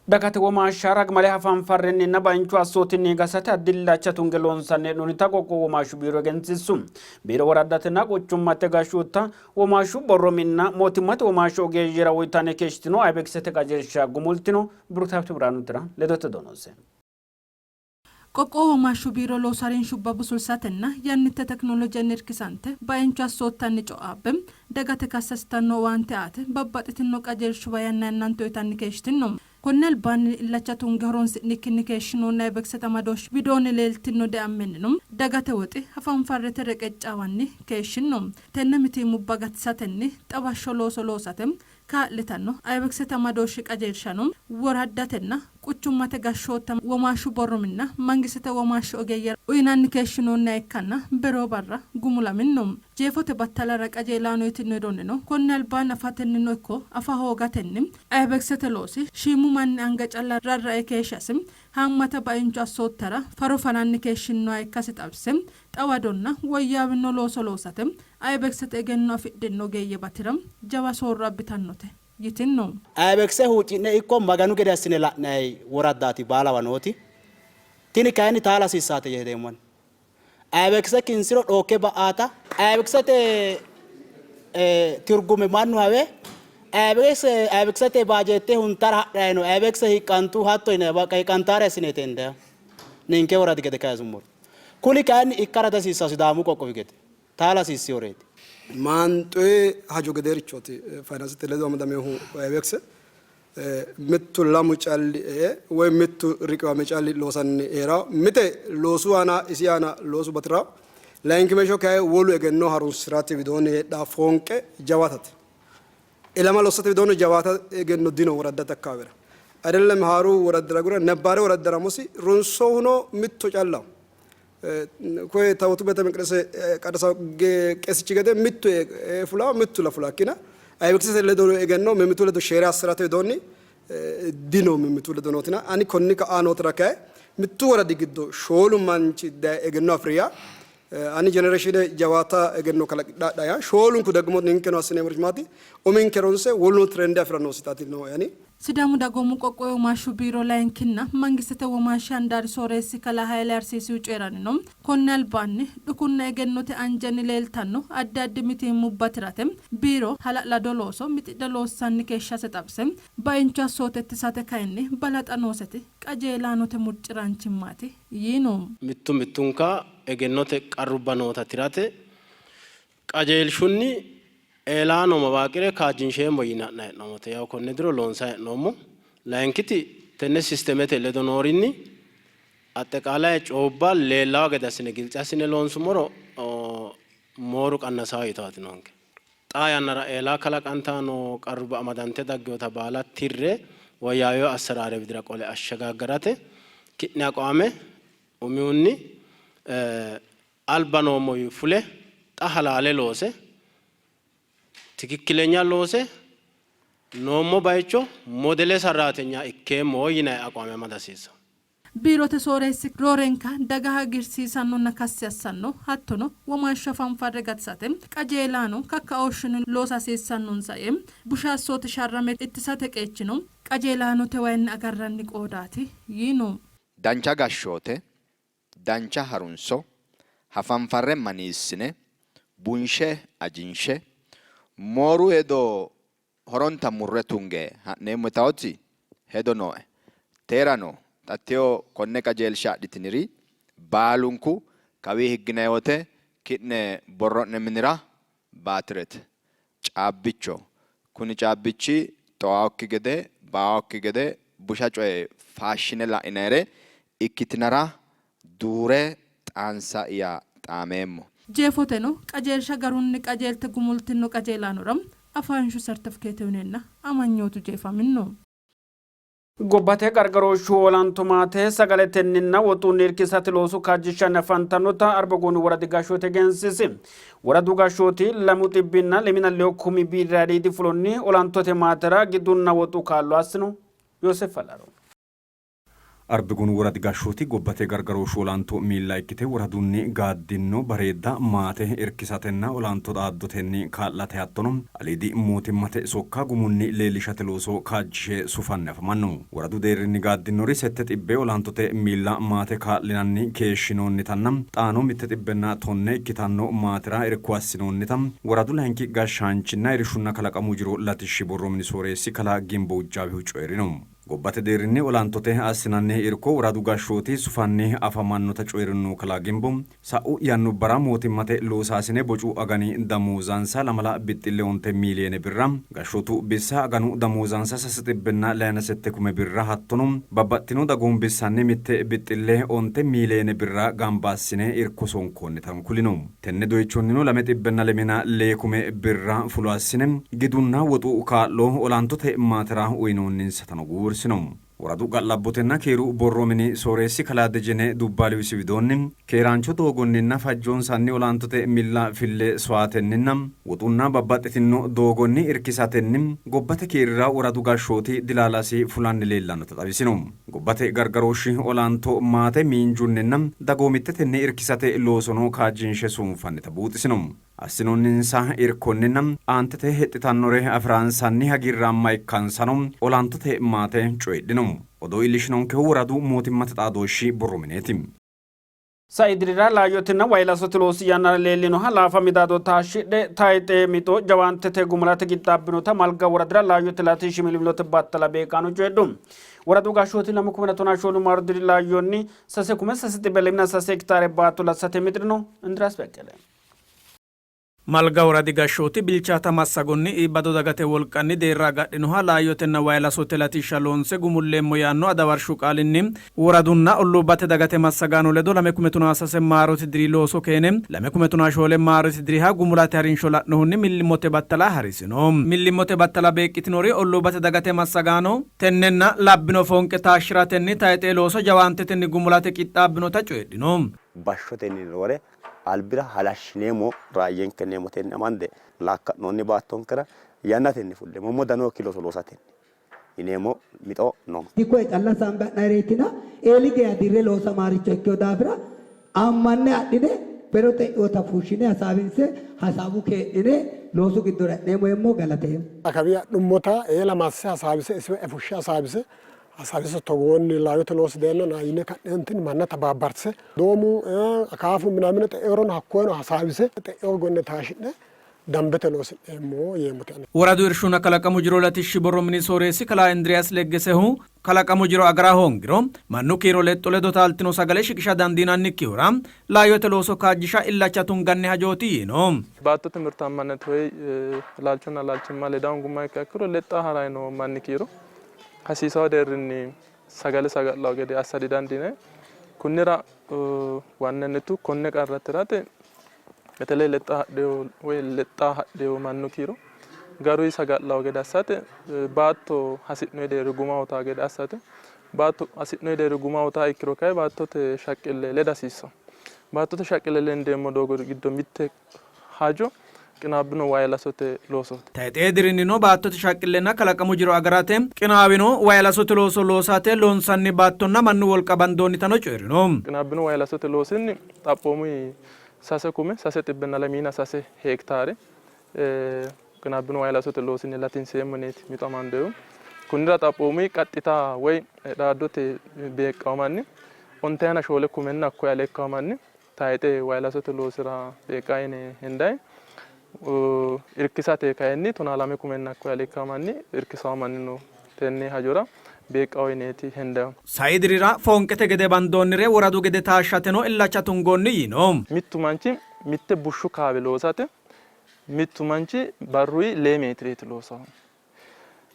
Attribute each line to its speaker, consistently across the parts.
Speaker 1: Dagate womaashsha ragimale hafanfarrenninna bainchu assootinni gasate addi illacha tunge loonsanni hee'noonnita qoqqowu womaashshu biiro egensiissu. Biiro woraddatenna quchummate gashshootta womaashshu borro minna mootimmate womaashshu ogeeyyera uytanni keeshshitino IBEXete qajeelsha gumultino. Biruktaawit Biraanutira ledote donose.
Speaker 2: Qoqqowu womaashshu biiro loosu harinshubba busulsatenna yannitte tekinolojenni irkisante baincho assoottanni co'aabbe dagate kassasitanno owaante aate babbaxxitinno qajeelshuwa yanna yannante uytanni keeshshitinno. Konni albaanni illacha tunge horonsi'nikkinni keeshshinoonni IBEXete amadooshshi widoonni leeltinno deammennino dagate woxi hafanfarrete reqeccaawanni keeshshinno. Tenne mitiimmubba gatisatenni xawashsho looso loosate kaa'litanno IBEXete amadooshshi qajeelshano woraddatenna quchummate gashshootta womaashshu borro minna mangistete womaashshi ogeeyyera uynanni keeshshinoonniha ikkanna beroo barra gumulaminno. Jeefote battalara qajeelaano yitinno hedonnino konni albaanni afatennino ikko afa hoogatenni IBEXete loosi shiimu manni anga calla rarrae keeshshasi haammata baincho assoottara faro fananni keeshshinnoha ikkasi xawisse xawadonna woyyaawinno looso loosate IBEXete egenno afidhinno ogeeyye bati'ra jawa soorro abbitannote yitinno.
Speaker 3: IBEXe huucci'ne ikko Maganu gede assine la'nanni woraddaati baalawa nooti. Tini kayinni taala hasiissaate yee hedeemmo ani. IBEXe kinsiro dhookke ba'aata. IBEXete tirgume mannu hawe IBEXe IBEXete baajeette huntara hadhayi no, IBEXe hiiqqantu hatto yinanni baqqa hiiqqantaare assineeti hendayihu ninke woradi gede kayisummoro. Kuni kayinni ikkara dihasiissanno Sidaamu qoqqowi gede. Taala hasiissinoreeti.
Speaker 4: Maanxoyi hajo gedeerichooti fayinansete ledo amadaminohu IBEX mittu lamu calli e''e woy mittu riqiwame calli loosanni hee'ranno. Mite loosu aana isi aana loosu bati'ranno. Layinkimeeshsho kayinni wolu egenno harunsi'rate widoonni heedhanno foonqe jawaatate. Ilama lossate widoonni jawaata egenno dino woraddate akkawaawera. Ayidellem haaru woraddira agure nebbaare woraddara umosi ronsohuno mitto callaho. Koye Taabotu Beete Meqidese qadasa qeesichi gede mittu fulaa mittu la fulaa ikkina Ayibikisete ledo egenno mimmitu ledo sheere assi'rate widoonni dino mimmitu ledo nootina ani konni ka'aa nootira kayi mittu woradi giddo shoolu manchi daye egenno afi'ri yaa ani jenereeshine jawaata egenno kalaqidhaadha yaa shoolunku dagmo ninkeno assineemmorichi maati uminke ronse woluno tirende afi'ra noositaati nooe ani.
Speaker 2: Sidaamu Dagoomu Qoqqowi Womaashshu Biiro Layinkinna Mangistete Womaashshi Handaari Sooreessi Kalaa Hayle Arsiisihu coyi'rannino, konni albaanni dhukunna egennote anjenni leeltanno addi addi mitiimmubba tirate biiro hala'lado looso mixidhe loossanni keeshshase xawise, baincho assoote ittisate kayinni balaxa nooseti qajeelaanote murci'raanchimmaati yiino.
Speaker 5: Mittu mittunka egennote qarrubba noota tirate qajeelshunni Eelaano mawaaqire kaajjinsheemmo yine ha'nanni hee'noommote. Yawo konne diro loonsanni hee'noommo. Layinkiti tenne sistemete ledo noorinni axxeqaalaye coyubba leellawo gede assine giltsi assine loonsummoro mooru qannasawo yitaati noonke. Xaa yannara eela kalaqantanni noo qarrubba amadante dagginota baala tirre woyyaawino assaraare widira qole ashshagaaggarate ki'ne aqwaame umihunni Alba noommowi fule xa halaale loose, tikikkilenya loose noommo bayicho modele sarraatenya ikkeemmo yinanni aqwaame amada hasiissanno.
Speaker 2: Biirote sooreessi roorenka daga hagiirsiisannonna kassi assanno hattono womaashsha fanfarre gatisate qajeelaano kakkaooshshunni loosa hasiissannonsa yee, busha assoote sharrame ittisate qeechino qajeelaanote wayinni agarranni qoodaati yiino.
Speaker 6: Dancha gashshoote dancha harunso, hafanfarre maniissine, bunshe ajinshe, mooru hedo horonta murre tunge ha'neemmo yitawoti hedo nooe. Teerano xa tewo konne qajeelsha adhitiniri baalunku kawii higginanni wote ki'ne borro'ne minira baatirete caabbicho. Kuni caabbichi xoaokki gede, baokki gede, busha coye faashine la'inayire ikkitinara duure xaansa'ya xaameemmo.
Speaker 2: Jeefoteno, qajeelsha garunni qajeelte gumultinno qajeelaanora afanshu sertifikeete uyneenna amanyootu jeefaminno.
Speaker 1: Gobbate gargarooshshu olanto maate sagaletenninna woxunni irkisate looso kaajjishshanni afantannota Arbagooni woradi gashshooti egensiisi. Woradu gashshooti lamu xibbinna lemina leyo kumi birri aliidi fulonni olantote maatera gidunna woxu kaa'lo assino. Yooseef Alaro.
Speaker 7: Arbigonu woradi gashshooti gobbate gargarooshshu olanto miilla ikkite woradunni gaaddinno bareedda maate irkisatenna olanto xaaddotenni kaa'late hattono aliidi mootimmate sokka gumunni leellishate looso kaajjishe sufanni afamanno. Woradu deerrinni gaaddinnori sette xibbe olantote miilla maate kaa'linanni keeshshinoonnitanna xaano mitte xibbenna tonne ikkitanno maatera irko assinoonnita woradu layinki gashshaanchinna irshunna kalaqamu jiro latishshi borro mini sooreessi kalaa Gimbo Ujjaawihu coyi'rino. Gobbate deerrinni olantote assinanni irko woradu gashshooti sufanni afamannota coyi'rinnohu kalaa Gimbo, sa'u yannubbara mootimmate loosaasine bocu agani damoozansa lamala bixxille onte miiliyeene birra, gashshootu bissa aganu damoozansa sase xibbenna layina sette kume birra hattono babbaxxitino dagoomu bissanni mitte bixxille onte miiliyeene birra gamba assine irko sonkoonnitano kulino. Tenne doyichonnino lame xibbenna lemina lee kume birra fulo assine gidunna woxu kaa'lo olantote maatera uyinoonninsatano guwursino. Woradu ga'labbotenna keeru borro mini sooreessi kalaa Dejene Dubbaalihu isi widoonni, keeraancho doogonninna fajjonsanni olantote milla fille soyaatenninna woxunna babbaxxitinno doogonni irkisatenni gobbate keerira woradu gashshooti dilaalasi fulanni leellannota xawisino. Gobbate gargarooshshi olanto maate miinjunninna dagoomittetenni irkisate loosono kaajjinshe sunfannita buuxisino. Assinoonninsa irkonninna aantete hexxitannore afi'ransanni hagiirraamma ikkansano olantote maate coyidhino. Odoo iillishinonkehu woradu mootimmate xaadooshshi borro mineeti.
Speaker 1: Sai dirira laayyotenna wayilasote loosi yannara leellinoha laafa midaado taashshidhe tayxe mixo jawaantete gumulate qixxaabbinota Malga woradira laayyote latishshi millimillote battala beeqqaano coyidhu. Woradu gashshooti 2014 maaru diri laayyonni 3,323 hektaare baatto latisate mixirino. Indiraas Beqqele.
Speaker 8: Malga woradi gashshooti bilchaata massagonni iibbado dagate wolqanni deerra agadhinoha laayyotenna wayilasote latishsha loonse gumulleemmo yaanno adawarshu qaalinni woradunna olluubbate dagate massagaano ledo 2013 maarote diri looso keene 2014 maarote diriha gumulate harinsho la'nohunni millimmote battala harisino. Millimmote battala beeqqitinori olluubbate dagate massagaano tennenna labbino foonqe taashshi'ratenni tayxee looso jawaantetenni gumulate qixxaabbinota coyidhino.
Speaker 9: Bashshotenni roore albira halashshineemmo raayyenke neemotenni amande laakka'noonni baattonkera yannatenni fulle mommodda nookki looso loosatenni yineemmo mixo noonke.
Speaker 10: Dikkoye calla saambe ha'nayireetina eeli geya dirre loosa maaricho ikkino daafira ammanne adhine bero xe'inota fushshine hasaawinse hasaawu kee'nine loosu giddora e'neemmo yeemmo galateemmo.
Speaker 11: Kawi adhummota eela masse hasaawise isiwa e fushshe hasaawise Hasaawise togoonni layote loosi dayeenna na yine ka'neentinni manna tabaabbarse doomu akaafu minaamine xe'eorono hakkoyeno hasaawise xe'eo gonne taashi'ne dambete loosi'neemmo yeemmote ani.
Speaker 8: Woradu Irshunna Kalaqamu Jiro Latishshi Borro Mini Sooreessi Kalaa Indiriyaas Leggesehu, kalaqamu jiro agara hoongiro mannu kiiro lexxo ledo taaltino sagale shiqisha dandiinannikkihura laayyote looso kaajjisha illacha tunganni hajooti yiino.
Speaker 12: Baattote mirtaammannet woy laalchonna laalchimma leda hoongummoha ikkiha ikkiro lexxa harayi noo manni kiiro hasiisawo deerrinni sagale saga'lawo gede assa didandiinanni. Kunnira waannannitu konne qarra tirate beteley lexxa hadhewo woy lexxa hadhewo mannu kiiro garuyi saga'lawo gede assate baatto hasi'noyi deerri guma utaa gede assate. Baatto hasi'noyi deerri guma utaa ikkiro kayi baattote shaqqille leda hasiissawo. Baattote shaqqille lendeemmo doogo giddo mitte hajo qinaabbino wayi lasote loosooti.
Speaker 8: Tayxee dirinnino baattote shaqqillenna kalaqamu jiro agarate qinaawino wayi lasote looso loosate loonsanni baattonna mannu wolqa bandoonnitano coyi'rino.
Speaker 12: Qinaabbino wayi lasote loosinni xaphoomunni sase kume sase xibbenna lemiina sase hektaare qinaabbino wayi lasote loosinni latinseemmo yineeti mixo amandoonnihu. Kunnira xaphoomunni qaxxita woy dhaaddote beeqqawo manni ontayina shoole kumenna hakkuyi ale ikkawo manni Tayxe wayilasote loosira beeqqa yine hendanni. Irkisate kayinni tonaa lame kumenna hakkuyi ale ikkanno manni irkisanno manni no. Tenne hajora beeqqaho yineeti hendannihu.
Speaker 8: Sai dirira foonqete gede bandoonnire woradu gede taashshateno illacha tungoonni yiino.
Speaker 12: Mittu manchi mitte bushshu kaawe loosate mittu manchi barruyi lee meetireeti loosannohu.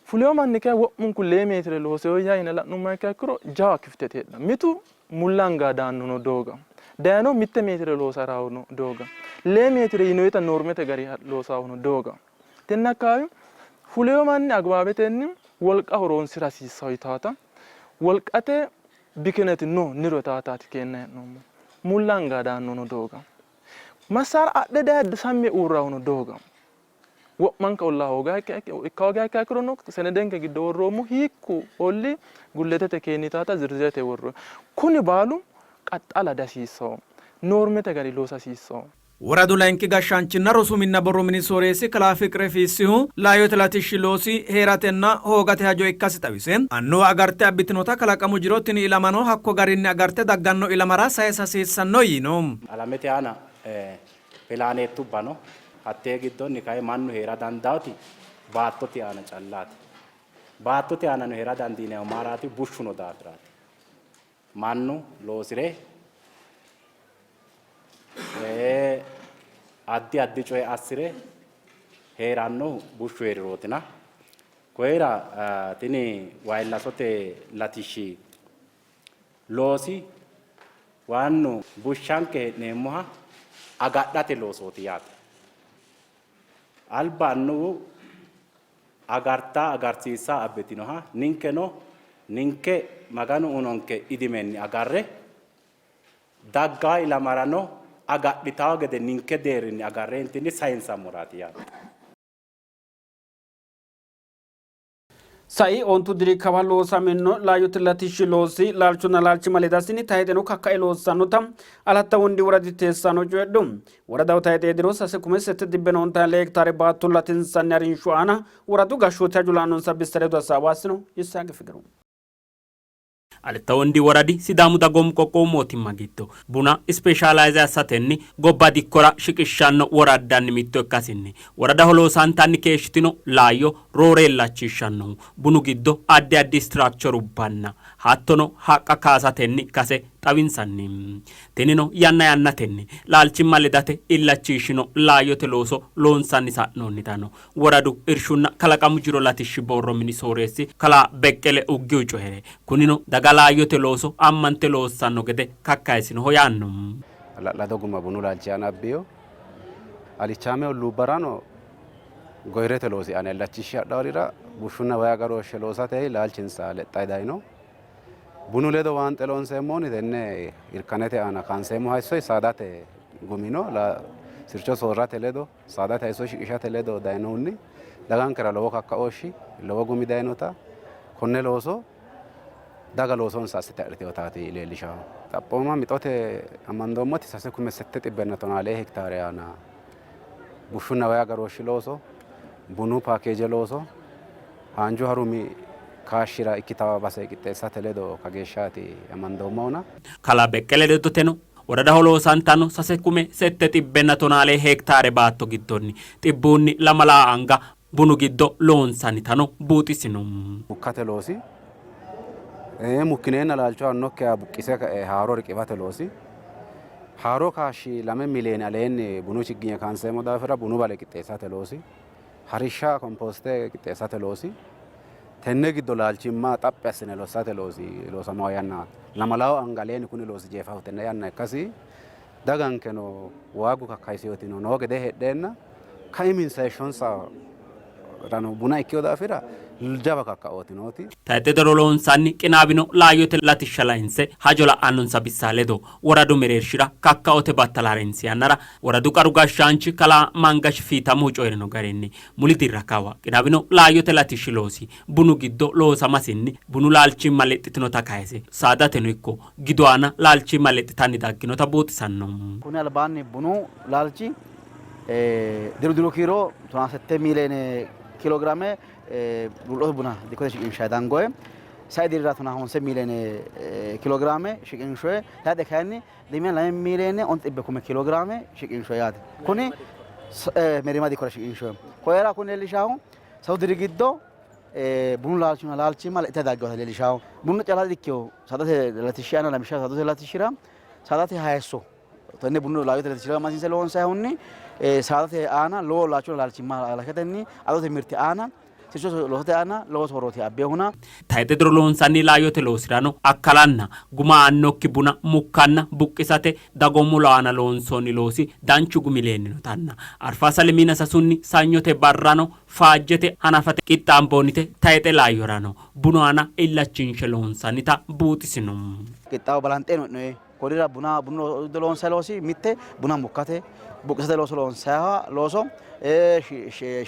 Speaker 12: Fulino manni kayi wo'munku lee meetire looseyoyya yine la'nummoha ikkiha ikkiro jawa kiftete heedhanno. Mitu mulla anga daannono dooga, dayino mitte meetire loosarahuno dooga, lee meetire yinoyita noormete gari loosaahuno dooga. Tenne akkawaawe fulino manni agibaabetenni wolqa horoonsira hasiissawo yitaata wolqate bikineti no niro yitaataati keennayi hee'noommohu. Mulla anga daannono dooga. Massaara adhe daye sammi yee uurrahuno dooga. Wo'manka ollaa hooga ikka hoogiha ikkiha ikkirono senedenke giddo worroommo hiikku olli gulleetete keenitaata zirzirete worroonni. Kuni baalu qaxxala dihasiissanno. Noormete gari loosa hasiissanno.
Speaker 8: Woradu layinki gashshaanchinna rosu minna borro mini sooreessi kalaa Fiqre Fiissihu laayyote latishshi loosi hee'ratenna hoogate hajo ikkasi xawise, annuwa agarte abbitinota kalaqamu jiro tini ilamano hakko garinni agarte dagganno ilamara sayisa hasiissanno yiino.
Speaker 13: Alamete aana pilaaneettubba no, hattee giddonni kayi mannu hee'ra dandaannoti baattote aana callaati. Baattote aanano hee'ra dandiinannihu mayiraati? Bushshu noo daafiraati. Mannu loosi're addi addi coye assi're hee'rannohu bushshu hee'rirootina. Koyira tini wayillasote latishshi loosi waannu bushshanke hee'neemmoha agadhate loosooti yaate. Alba annuwu agartaa agarsiissaa abbitinoha ninkeno ninke Maganu uyinonke idimenni agarre daggaa ilamarano agadhitawo gede ninke deerrinni agarreentinni sayinsammoraati yaate.
Speaker 1: Sai ontu diri kawa loosamino laayyote latishshi loosi laalchunna laalchimma ledasinni tayxeno kakkae loossannota Alatta Wondi woradi teessaano coyidhu. Woradaho tayxe diro sase kume sette xibbe ontaale hektaare baatto latinsanni harinsho aana woradu gashshooti hajo la'annonsa bissa ledo hasaawa assino. Yisaaqi Fiqiru.
Speaker 14: Aletta Wondi woradi Sidaamu Dagoomu Qoqqowu Mootimma giddo buna ispeeshaalayize assatenni gobba dikkora shiqishshanno woraddanni mitto ikkasinni woradaho loosantanni keeshshitino laayyo roore illachishshannohu bunu giddo addi addi istiraakcherubbanna hattono haqqa kaasatenni ikkase xawinsanni. Tinino yanna yannatenni laalchimma ledate illachiishshino laayyote looso loonsanni sa'noonnitano Woradu Irshunna Kalaqamu Jiro Latishshi Borro Mini Sooreessi Kalaa Beqqele Uggihu coyi're, kunino daga laayyote looso ammante loossanno gede kakkayisinoho yaanno.
Speaker 15: Hala'lado guma bunu laalchi aana abbino. Alichaame olluubbarano goyirete loosi aana illachishshe hadhanorira bushshunna wayi agarooshshe loosate laalchinsa lexxanni dayino. Bunu ledo waanxe loonseemmohuni tenne irkanete aana kaanseemmo hayisso saadate gumino sircho soorrate ledo Saadate hayisso shiqishate ledo dayinohunni dagankera lowo kakkaooshshi, lowo gumi dayinota konne looso daga loosonsa assite adhitinotaati leellishannohu. Xaphooma mixote amandoommoti sase kume sette xibbenna tonaa lee hektaare aana bushshunna wayi agarooshshi looso, bunu paakeeje looso, haanju harumi kaashshira ikkitanno base qixxeessate ledo kageeshshaati amandoommohuna.
Speaker 14: Kalaa Beqqele ledoteno, Woradaho loosantanno sase kume sette xibbenna tonaalee hektaare baatto giddonni xibbuunni lamala anga bunu giddo loonsannitano buuxisino.
Speaker 15: Bukkate loosi, mukkineenna laalcho aannokkiha buqqise kae haaro riqiwate loosi, haaro kaashshi 2 miliyoone aleenni bunu chigginye kaanseemmo daafira bunu bale qixxeessate loosi, harishsha kompooste qixxeessate loosi, tenne giddo laalchimma xaphi assine lossate loosi loosamanno yannaati. Lamalawo anga aleenni kuni loosi jeefahu tenne yanna ikkasi dagankeno waagu kakkayisewotino noo gedee heedheenna kaiminsa heeshshonsarano buna ikkino daafira jawa kakkaooti nooti.
Speaker 14: Tayxe diro loonsanni qinaawino laayyote latishsha lainse hajo la'annonsa bissa ledo woradu mereershira kakkaote battala harinsi yannara woradu qaru gashshaanchi kalaa Mangash Fiitamohu coyi'rino garinni, muli dirra kawa qinaawino laayyote latishshi loosi bunu giddo loosamasinni bunu laalchimma lexxitinota kayse, saadateno ikko gidu aana laalchimma lexxitanni dagginota buuxisanno.
Speaker 16: Konni albaanni bunu laalchi diru diru kiiro tonaa sette miiliyoone kiiloogiraame bul'ote buna dikkote shiqinshanni dangoe. Sai dirira tonaa honse miiliyoone kiiloogiraame shiqinshoe. Tayxe kayinni lemiina lame miiliyoone onte xibbe kume kiiloogiraame shiqinshoe yaate. Kuni mereerima dikkora shiqinshoe. Koyera kuni leellishahu sau diri giddo bunu laalchunna laalchimma lexxite dagginota leellishaho. Bunu calla dikkino, saadate latishshi aana lawishshaho saadate latishshira saadate hayisso tenne bunu laalote latishshira amadisiinse loonsayihunni saadate aana lowo laalchunna laalchimma halashshatenni adote mirte aana sircho loosate aana lowo soorrooti abbinohuna.
Speaker 14: Tayxe diro loonsanni laayyote loosirano akkalanna guma aannokki buna mukkanna buqqisate dagoomu aana loonsoonni loosi danchu gumi leellinotanna Arfaasa Lemiina Sasunni Sanyote barrano faajjete hanafate qixxaamboonnite tayxe laayyorano bunu aana illachinshe loonsannita buuxisino.
Speaker 16: Qixxaawo balanxe hee'noonni. Konnira buna bunu loonsanni loosi mitte buna mukkate buqqisate looso loonsanniha looso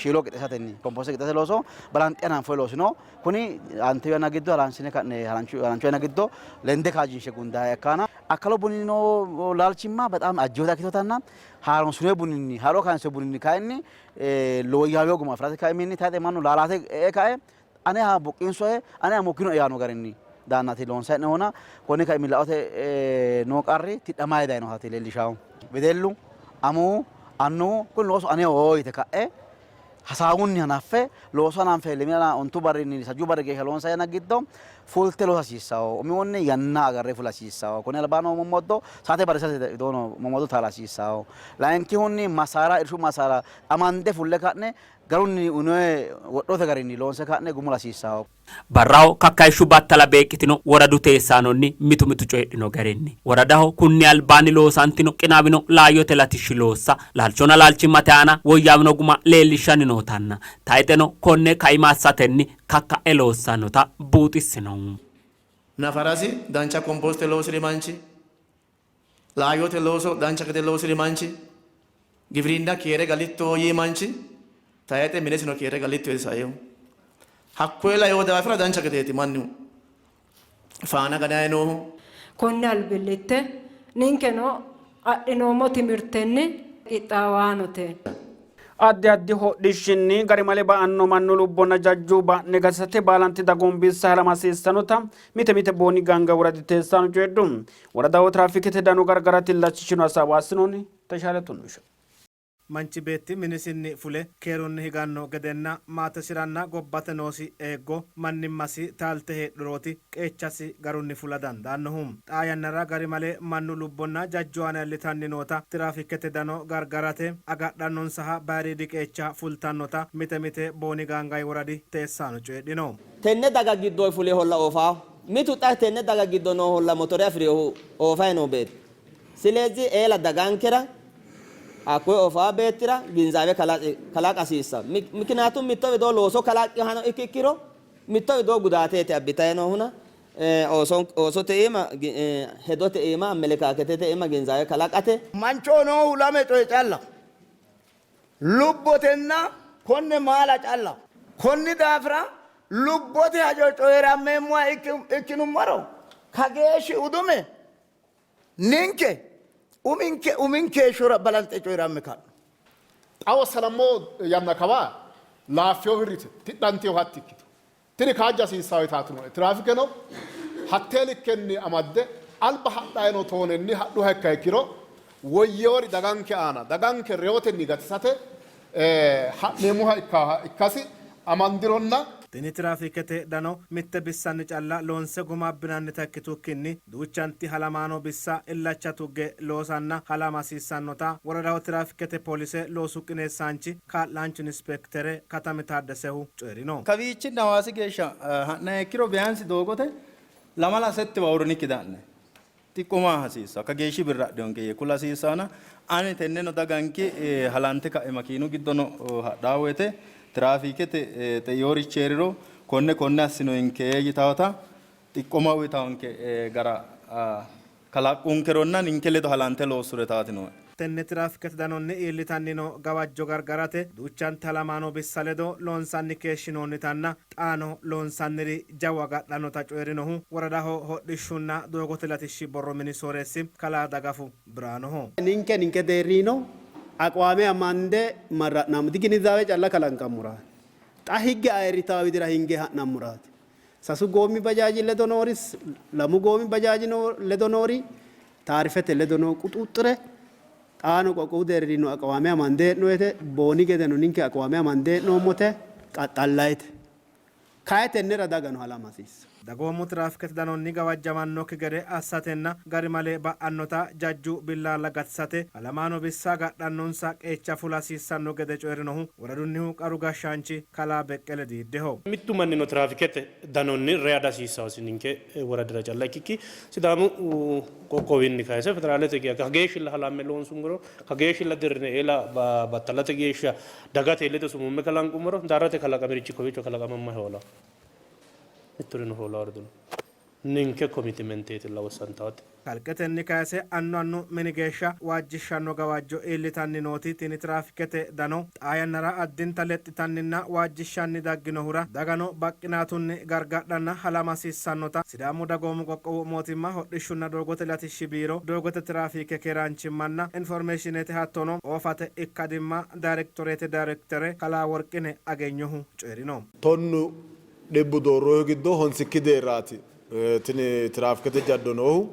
Speaker 16: shiilo qixxeessatenni komposte qixxeessate looso balanxe hananfoonni loosi no. Kuni aante yanna giddo haransine ka'ne harancho yanna giddo lende kaajjinshe gundanniha ikkanna akkalu buni noo laalchimma bexaami ajjinota ikkitinotanna haaroonsinoonni buninni haaro kayinsoonni buninni kayinni woyyaawino guma afirate kaiminni tayxe mannu laalaate e''e kae aneha buqqinsoe aneha mukkinoe yaanno garinni daannaati loonsanni hee'noonnihuna konni kaimi laote noo qarri tidhamanni dayinotaati leellishannohu. Wedellu, amuwu, annuwu kuni loosu aneho yite ka'e hasaawunni hanaffe looso hananfe lemina ontu barrinni sajjuu barri geeshsha loonsanni yanna giddo fulte loosa hasiissanno. Umihunni yanna agarre fula hasiissanno. Konni albaanni noo mommoddo saate barrisate widoo noo mommoddo taala hasiissanno. Layinkihunni masaara irshu masaara amande fulle ka'ne garunni uyinoonni wodhote garinni loonse ka'ne gumula hasiissanno.
Speaker 14: Barraho kakkayishshu battala beeqqitino woradu teessaanonni mitu mitu coyidhino garinni, woradaho kunni albaanni loosantino qinaawino laayyote latishshi loossa laalchonna laalchimmate aana woyyaawino guma leellishshanni nootanna tayxeno konne kaima assatenni kakka'e loossannota buuxissino.
Speaker 17: Nafarasi dancha komposte loosi'ri manchi, laayyote looso dancha gede loosi'ri manchi, giwirinna keere galitto yii manchi, tayixe minesino keere galitto yee saino. Hakkoye laino daafira dancha gedeeti mannu faana ganayi noohu.
Speaker 18: Konne albillitte ninkeno adhinoommo timirtenni qixxaawaanote.
Speaker 1: Addi addi hodhishshinni garimale ba'anno mannu lubbonna jajju ba'ne gatisate baalanti dagoomu bissa halama hasiissannota mite mite Booni Ganga woradi teessaano coyidhu. Woradaho tiraafikete dano gargarate illachishino hasaawa assinoonni. Teshaale Tunnusha.
Speaker 19: Manchi beetti minisinni fule keerunni higanno gedenna maatesiranna gobbate noosi eeggo mannimmasi taalte heedhurooti qeechasi garunni fula dandaannohu. Xaa yannara garimale mannu lubbonna jajju aana iillitanni noota tiraafikete dano gargarate agadhannonsaha bayiriidi qeecha fultannota mite mite Booni Gaangayi woradi teessaano coyidhino.
Speaker 20: Tenne daga giddonni fule holla oofaahu mitu xa tenne daga giddo noo holla motore afi'rinohu oofayi noo beetti. Silezi eela dagankera hakkoye oofaa beettira ginzaawe kalaqa hasiissanno. Mikinaatu mitto widoo looso kalaqqinohano ikkikkiro mitto widoo gudaateeti abbitayi noohuna oosote iima hedote iima amelekaaketete iima ginzaawe kalaqate.
Speaker 21: Manchoho noohu lame coye callaho, lubbotenna konne maala callaho. Konni daafira lubbote hajo coyi'rammeemmoha ikkinummoro kageeshshi udume Ninke uminke uminke heeshshora balanxe coyi'ramme ka'no.
Speaker 22: Xa wossanammo yanna kawa laaffino hirrite tidhantino hatti ikkito. Tini kaajja hasiissanno yitaati nooe. Tiraafikeno hattee likkenni amadde alba hadhanni noo toonenni hadhuha ikkiha ikkiro woyyinori daganke aana daganke reyotenni gatisate ha'neemmoha ikkasi amandironna
Speaker 19: Tini tiraafiikete dano mitte bissanni calla loonse guma abbinannita ikkitukkinni duuchanti halamaano bissa illacha tugge loosanna halama hasiissannota woradaho tiraafikete poolise loosu qineessaanchi kaa'laanchu inispektere Katami Taaddesehu coyi'rino.
Speaker 23: Kawiichinni Hawaasi geeshsha ha'nanniha ikkiro biyaansi doogote lamala settiwa uurrinikki da'ne xiqqoma hasiissanno. Kageeshshi birra adhiyonke yee kula hasiissannona ani tenneno daganke halante ka'e makiinu giddono hadhanno woyte tiraafiikete xeiyorichi hee'riro konne konne assinoyinke yitawota xiqqoma uyitawonke gara kalaqqunkeronna ninke ledo halante loossuro yitaati nooe.
Speaker 19: Tenne tiraafikete danonni iillitanni noo gawajjo gargarate duuchante halamaano bissa ledo loonsanni keeshshinoonnitanna xaano loonsanniri jawu agadhannota coyi'rinohu woradaho hodhishshunna doogote latishshi borro mini sooreessi kalaa Dagafu Biraanuho.
Speaker 24: Ninke ninke deerriino aqwaame amande marra'nammo diginizaawe calla kalanqammoraati. Xa higge ayirritaa widira hinge ha'nammoraati. Sasu goommi bajaaji ledo noori, lamu goommi bajaaji ledo noori, taarifete ledo noo quxuxxure xaano qoqqowu deerrinnino aqwaame amande hee'noyete, Booni gedeno ninke aqwaame amande hee'noommote, qaxxallayite. Kayi tennera dagano halama hasiissanno.
Speaker 19: Dagoomu tiraafikete danonni gawajjamannokki gede assatenna garimale ba'annota jajju billaalla gatisate halamaano bissa agadhannonsa qeecha fula hasiissanno gede coyi'rinohu woradunnihu qaru gashshaanchi kalaa Beqqele Diiddeho.
Speaker 5: Mittu mannino tiraafikete danonni reya dihasiissannosi. Ninke woradira calla ikkikki Sidaamu qoqqowinni kayise federaalete geeshsha kageeshshilla halamme loonsummoro, kageeshshilla dirrine eela battalate geeshsha dagate ledo sumumme kalanqummoro daarrate kalaqamirichi kowiicho kalaqama may hoolanno? Mitturino hoolaari dino.
Speaker 2: Ninke commitmenteetilla wossantaate.
Speaker 19: Kalqetenni kayse annu annu mini geeshsha waajjishshanno gawajjo iillitanni nooti tini tiraafikete dano xaa yannara addinta lexxitanninna waajjishshanni dagginohura dagano baqqinaatunni gargadhanna halama hasiissannota Sidaamu Dagoomu Qoqqowu Mootimma Hodhishshunna Doogote Latishshi Biiro Doogote Tiraafiike Keeraanchimmanna Informeeshiinete hattono Oofate Ikkadimma Dayrektoreete Dayrekitere Kalaa Worqine Agenyohu coyi'rino.
Speaker 3: Tonnu dhibbu doorrohu giddo honsikki deerraati tini tiraafikete jaddo noohu.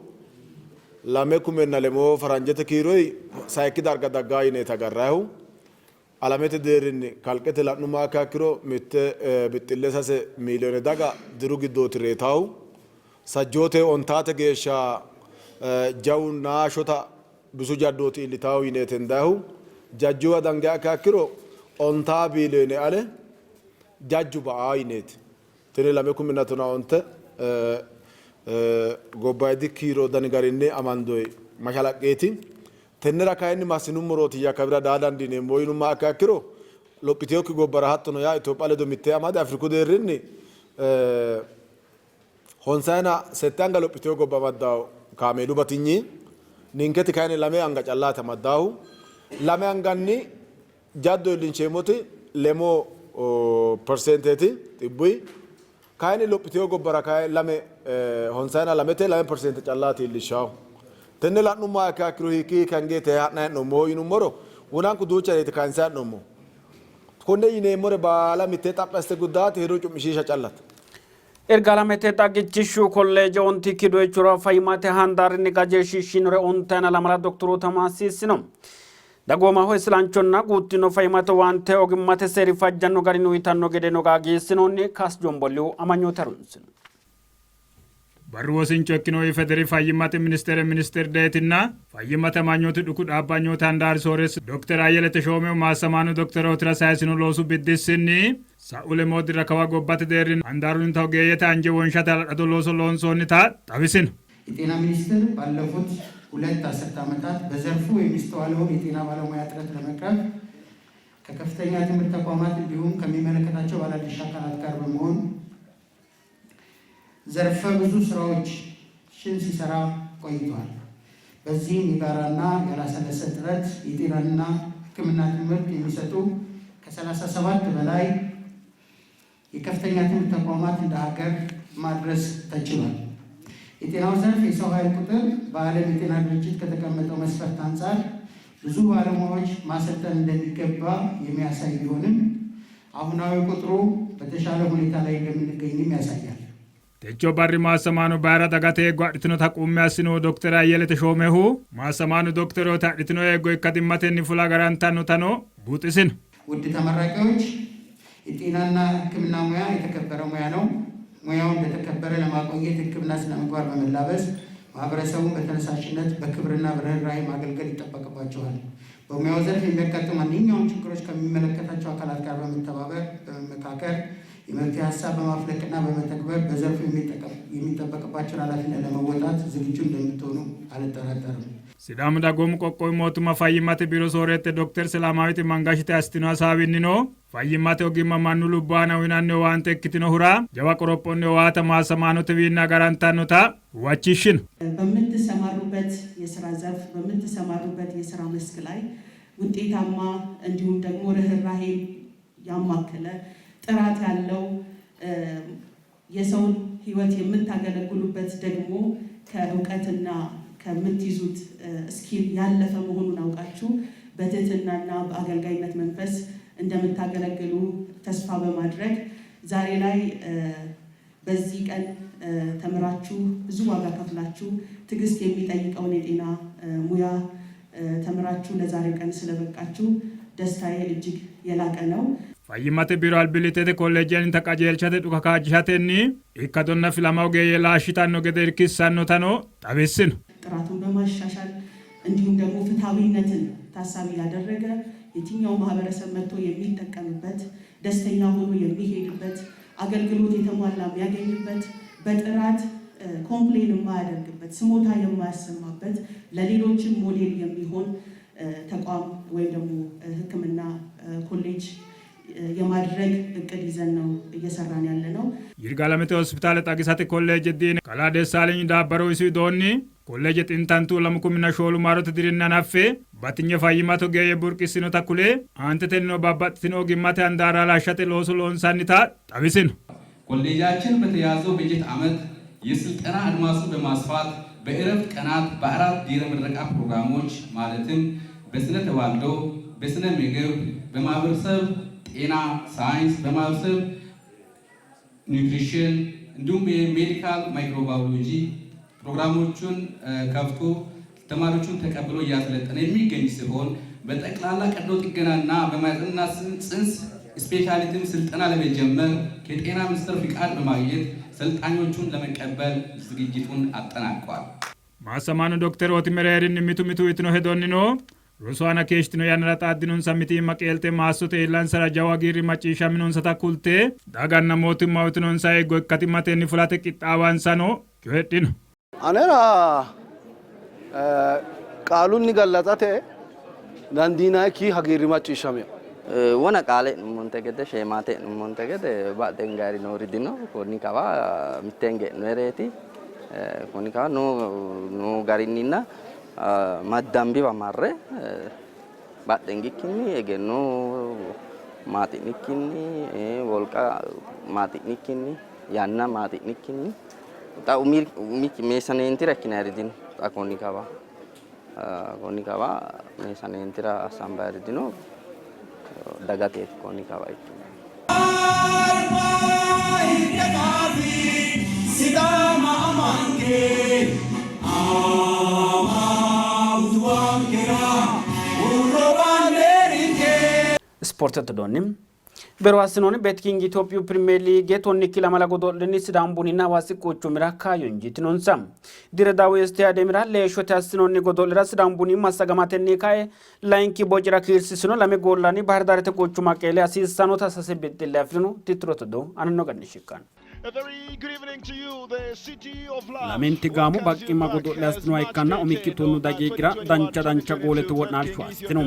Speaker 3: Lame kumenna lemoo faranjete kiiroyi sayikki darga daggaa yineeti agarrayihu. Alamete deerrinni kalqete la'nummoha ikkiha ikkiro mitte bixxille sase miiliyoone daga diru giddooti reyitaahu. Sajjoote ontaate geeshsha jawunna shota bisu jaddooti iillitaahu yineeti hendayihu. Jajjuwa dangiha ikkiha ikkiro ontaa biiliyoone ale jajju ba''aa yineeti. Tini 2015 gobbayidi kiiro dani garinni amandoyi mashalaqqeeti. Tennera kayinni massinummorootiyya kawira daa dandiineemmohu yinummoha ikkiha ikkiro lophitinokki gobbara hattono yaa Itophiya ledo mittee amade Afriku deerrinni honsayina sette anga lophitino gobba amaddanno kaameelu batinyi, ninketi kayinni lame anga callaati amaddannohu. Lame anganni jaddo iillinsheemmoti lemoo persenteeti xibbuyi. Kayinni lophitino gobbara kayi lame honsayina lamete lame perseente callaati iillishshahu. Tenne la'nummoha ikkiha ikkiro hiikki hiikka hingeeti ha'nayi hee'noommohu yinummoro wonanku duuchareeti kayinsayi hee'noommohu. Konne yineemmore baala mittee xaphi assite guddaati hedo cu'mishiisha callate.
Speaker 1: Irgaalamete xagichishshu kolleeje ontikki doyichora fayyimmate handaarinni qajeelshiishshinore ontayina lamala doktoroota maassiissino. Dagoomaho isilanchonna guuttino fayyimmate owaante ogimmate seeri fajjanno garinni uyitanno gedeno qaagiissinoonni. Kaas Jombollihu amanyoote harunsino.
Speaker 4: Barru wosincho ikkinohu IFEDERI Fayyimmate Ministeere Ministir Deetinna Fayyimmate Amanyooti Dhuku Dhaabbanyooti Handaari Sooreessi Dokter Ayyele Teshoomehu maassamaano dokterootira sayisino loosu biddissinni sa'u lemoo dirra kawa gobbate deerrinni handaarunnita ogeeyyete anje wonshate hala'lado looso loonsoonnita xawisino.
Speaker 6: የጤና ሚኒስቴር ባለፉት ሁለት አስርት ዓመታት በዘርፉ የሚስተዋለውን የጤና ባለሙያ እጥረት ለመቅረፍ ከከፍተኛ ትምህርት ተቋማት እንዲሁም ከሚመለከታቸው ባለድርሻ አካላት ጋር በመሆን ዘርፈ ብዙ ስራዎችን ሲሰራ ቆይቷል። በዚህም የጋራና ያላሰለሰ ጥረት የጤናና ሕክምና ትምህርት የሚሰጡ ከ37 በላይ የከፍተኛ ትምህርት ተቋማት እንደ ሀገር ማድረስ ተችሏል። የጤናው ዘርፍ የሰው ኃይል ቁጥር በዓለም የጤና ድርጅት ከተቀመጠው መስፈርት አንጻር ብዙ ባለሙያዎች ማሰልጠን እንደሚገባ የሚያሳይ ቢሆንም አሁናዊ ቁጥሩ በተሻለ ሁኔታ ላይ እንደምንገኝም ያሳያል።
Speaker 4: Techo barri maassamaano bayira dagate eeggo adhitinota qummi assinohu Dokter Ayyele Teshoomehu, maassamaano dokterooti adhitino eeggo ikkadimmatenni fula agarantannotano buuxisino.
Speaker 6: ውድ ተመራቂዎች የጤናና ሕክምና ሙያ የተከበረ ሙያ ነው። ሙያው እንደተከበረ ለማቆየት ሕክምና ስነ ምግባር በመላበስ ማህበረሰቡን በተነሳሽነት በክብርና በርህራሄ ማገልገል ይጠበቅባቸዋል። በሙያው ዘርፍ የሚያጋጥሙ ማንኛውም ችግሮች ከሚመለከታቸው አካላት ጋር በመተባበር በመመካከር የመፍትሄ ሀሳብ በማፍለቅና በመተግበር በዘርፉ የሚጠበቅባቸውን ኃላፊነት ለመወጣት ዝግጁ እንደምትሆኑ አልጠራጠርም።
Speaker 4: Sidaamu Dagoomu Qoqqowi Mootimma Fayyimmate Biiro Sooreette Dokter Selaamaawit Mangashite assitino hasaawinnino fayyimmate ogimma mannu lubbo aana uyinanni owaante ikkitinohura jawa qorophonni owaata maassamaanotewiinni agarantannota huwachishshino.
Speaker 25: በምትሰማሩበት የስራ ዘርፍ በምትሰማሩበት የስራ መስክ ላይ ውጤታማ እንዲሁም ደግሞ ርህራሄ ያማከለ ጥራት ያለው የሰውን ሕይወት የምታገለግሉበት ደግሞ ከእውቀትና ከምትይዙት ስኪል ያለፈ መሆኑን አውቃችሁ በትህትናና በአገልጋይነት መንፈስ እንደምታገለግሉ ተስፋ በማድረግ ዛሬ ላይ በዚህ ቀን ተምራችሁ ብዙ ዋጋ ከፍላችሁ ትዕግስት የሚጠይቀውን የጤና ሙያ ተምራችሁ ለዛሬው ቀን ስለበቃችሁ ደስታዬ እጅግ የላቀ ነው።
Speaker 4: Fayyimmate biiro albillittete kolleejjennita qajeelshate dhuka kaajjishatenni ikkadonna filama ogeeyye laashshitanno gede irkissannotano xawissino.
Speaker 25: ጥራቱን በማሻሻል እንዲሁም ደግሞ ፍትሐዊነትን ታሳቢ ያደረገ የትኛው ማህበረሰብ መጥቶ የሚጠቀምበት ደስተኛ ሆኖ የሚሄድበት አገልግሎት የተሟላ የሚያገኝበት በጥራት ኮምፕሌን የማያደርግበት ስሞታ የማያሰማበት ለሌሎችም ሞዴል የሚሆን ተቋም ወይም ደግሞ ሕክምና ኮሌጅ የማድረግ እቅድ ይዘን ነው እየሰራን ያለ ነው።
Speaker 4: Yirgaalamete Hospitaale Xagisate Kolleeje Diine Kalaa Dessaaleny Daabbaro isi widoonni, kolleeje xintantu 2004 maarote dirinni hanaffe batinye fayyimmate ogeeyye burqissinota kule, aantetennino babbaxxitino ogimmate handaarra halashshate looso loonsannita xawisino.
Speaker 7: ኮሌጃችን በተያዘው በጀት ዓመት የስልጠና አድማሱን በማስፋት በእረፍት ቀናት በአራት ድህረ ምረቃ ፕሮግራሞች ማለትም በስነ ተዋልዶ፣ በስነ ምግብ፣ በማህበረሰብ ጤና ሳይንስ፣ በማህበረሰብ ኒውትሪሽን እንዲሁም የሜዲካል ማይክሮባዮሎጂ ፕሮግራሞቹን ከፍቶ ተማሪዎቹን ተቀብሎ እያሰለጠነ የሚገኝ ሲሆን በጠቅላላ ቀዶ ጥገናና በማህፀንና ጽንስ ስፔሻሊቲም ስልጠና ለመጀመር ከጤና ሚኒስቴር ፍቃድ በማግኘት ሰልጣኞቹን ለመቀበል ዝግጅቱን አጠናቋል።
Speaker 4: Maassamaano dokiterooti mereerinni mitu mitu yitino hedonnino rosu aana keeshshitino yannara xaaddinonsa mitiimma qeelte maassote iillansara jawu hagiirri macciishshaminonsata kulte daganna mootimma uyitinonsa eeggo ikkadimmatenni fulate qixxaawansano coyidhino.
Speaker 9: Anera qaalunni galaxate dandiinayikki hagiirri macciishshamino.
Speaker 10: Wona qaale e'nummonte gede sheemaate e'nummonte gede badheengaari noori dino. Konni kawa mitteenni e'noyireeti. Konni kawa noo garinninna maddambiwa marre badhengikkinni egenno maaxi'nikkinni wolqa maaxi'nikkinni yanna maaxi'nikkinni xa umikki meessaneentira ikkinayiri dino. Xa konni kawa konni kawa meessaneentira assambayiri dino. Dagateeti konni kawa ikkino.
Speaker 1: Ispoortete doonni bero assinoonni Beetiking Itophiyu Pirimeer Liige tonnikki lamala godo'lenni Sidaamu Buninna Hawaasi quchumira kaayyo injiitinonsa. Diredaawu Istaadiyeemira leeshshote assinoonni godo'lera Sidaamu Buni massagamatenni kae layinki bocira kiirsisino lame goollanni Bahirdaarete quchuma qeele hasiissannota sase bixxille afi'rino. Tittirote odoo ananno garinni shiqqanno. Lamenti gaamo baqqimma godo'le assitinoha ikkanna umikki tonnu daqiiqira dancha dancha goolete wo'naalshu assitino.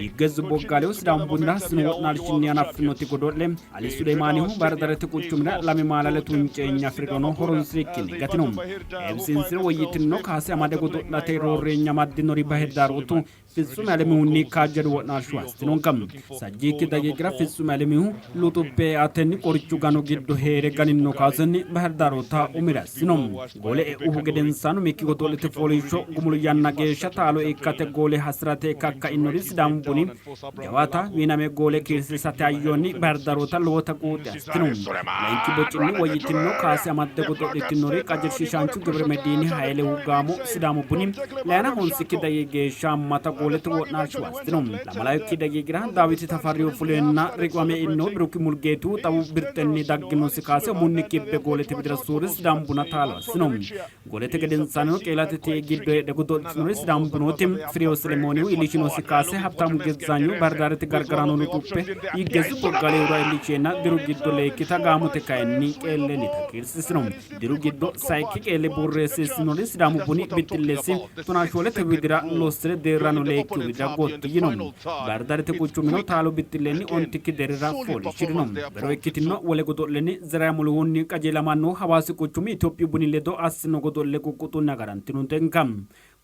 Speaker 1: Yiggez Boggaalew Sidaamu Bunira assino wo'naalshinni hanaffinoti godo'le Ali Suleemaanihu Bahirdarete quchumira lame maalale tunceenya afi'rirono horonsi'rikkinni gatino. Heewisiinsiro woyyitinno kaase amade godo'late roorreenya amaddinori Bahirdaarootu Fitsumi Alemihunni kaajjadu wo'naalshu assitinonka. Sajjiikki daqiiqira Fitsumi Alemihu luxubbe eatenni qorichu gano giddo hee're ganinno kaasenni Bahirdaroota umire assino. Goole e'uhu gedensaanni umikki godo'lete fooliishsho gumulu yanna geeshsha taalo ikkate goole hasi'rate kakkainori Sidaamu Buni jawaata wiiname goole kiirsiisate hayyonni Bahirdaroota lowota quuxxi assitino. Layinki bocinni woyyitinno kaase amadde godo'litinori qajeelshiishaanchu Gebiremediini Hayilehu gaamo Sidaamu Buni Layina honsikki daqiiqi geeshsha haammata goolete wo'naalshuwa assitino. Lamalayikki daqiiqira Daawiti Tafarrihu fuleenna riqiwame eino Biruki Mulgeetu xawu birxenni dagginosi kaase umunni kibbe goolete widira soorre Sidaamu Buna taalo assino. Goolete gedensaannino qeelate ti'i giddo heedhe godo'litinori Sidaamu Bunooti Firew Selemoonihu iillishinosi kaase Habtaamu Gezzaanyu Bahirdaarete gargaraano luxuppe Yiggezu Boggalehura iillisheenna diru giddo leyikkita gaamote kayinni qeellennita kiirsisino. Diru giddo sayikki qeelle borreessiissinori Sidaamu Buni bixxillesi tonaa shoolete widira lossire deerrano leyikki widira gotti yino. Baahirdaarete quchumino taalo bixxillenni ontikki deerrira fooliishshirino. Bero ikkitinno wole godo'lenni Zeraya Muluhunni qajeelamannohu Hawaasi quchumi Itophiyu Buni ledo assino godo'le quqquxunni agarantinontenka.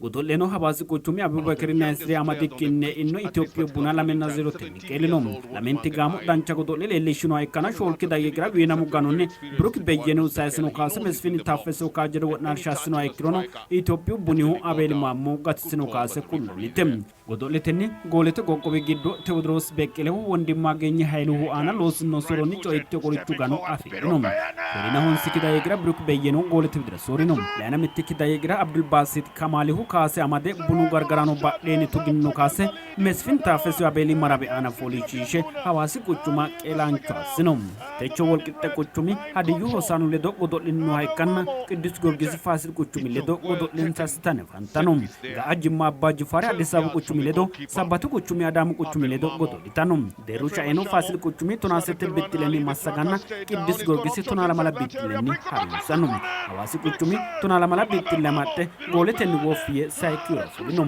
Speaker 1: Godo'leno Hawaasi quchumi Abubekeri Naasiri amadikkinni eino Itophiyu Buna 2-0 tenni qeelino. Lamenti gaamo dancha godo'le leellishshinoha ikkanna shoolki daqiiqira wiinamu ganonni Biruk Beyyenehu sayisino kaase Mesfini Taffesehu kaajjado wo'naalsha assinoha ikkirono Itophiyu Bunihu Abeeli Maammo gatisino kaase kulloonnite. Godo'letenni goolete qoqqowi giddo Tewodiroos Beqqelehu Wondimmagenyi Hayiluhu aana loosino soronni coitte qorichu gano afi'rino. Shoolina honsikki daqiiqira Biruk Beyyenehu goolete widira soorrino. Layina mittikki daqiiqira Abdulbaasit Kamaalihu kaase amade Bunu gargaraano badheenni tuginno kaase Mesfin Taaffesehu Abeeli Marabe aana fooliishshiishe Hawaasi quchuma qeelaancho assino. Techo Wolqixxe quchumi Hadiyyu Hosaanu ledo godo'linnoha ikkanna Qiddus Giyorgisi Faasil quchumi ledo godo'lensa assitanni afantanno. Ga'a Jimma Abbaa Jifaari Addis Ababu quchumi ledo, Sabbatu quchumi Adaamu quchumi ledo godo'litanno. Deerru shaeno Faasil quchumi tonaa sette bixxilenni massaganna Qiddus Giyorgisi tonaa lamala bixxilenni harunsanno. Hawaasi quchumi tonaa lamala bixxille amaxxe gooletenni woffi yee yee sayikkihura fulino.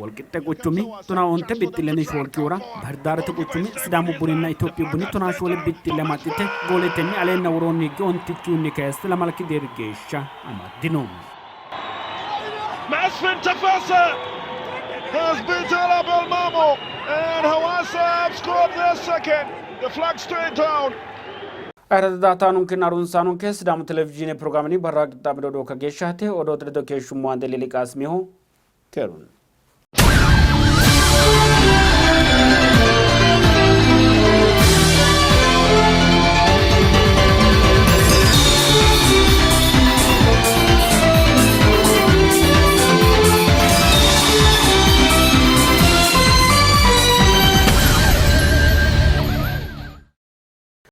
Speaker 1: Wolqixxe quchumi tonaa onte bixxillenni shoolkihura, Bahirdaarete quchumi Sidaamu Buninna Itophiyu Buni tonaa shoole bixxille amaxxite gooletenni aleenna woroonni higge ontikkihunni kayisse lamalki deerri geeshsha amaddino.
Speaker 8: Mesfin Tafesse has beaten Abel Mamo and Hawassa have scored their second. The flag straight down.
Speaker 1: Ayirrado daa''ataanonkenna harunsaanonke Sidaamu Televizhiine pirogiraamenni barra qixxaabino odoo kageeshshaati. Odoote ledo keeshshummo Ande Lili Qaasimiho. Keerunni.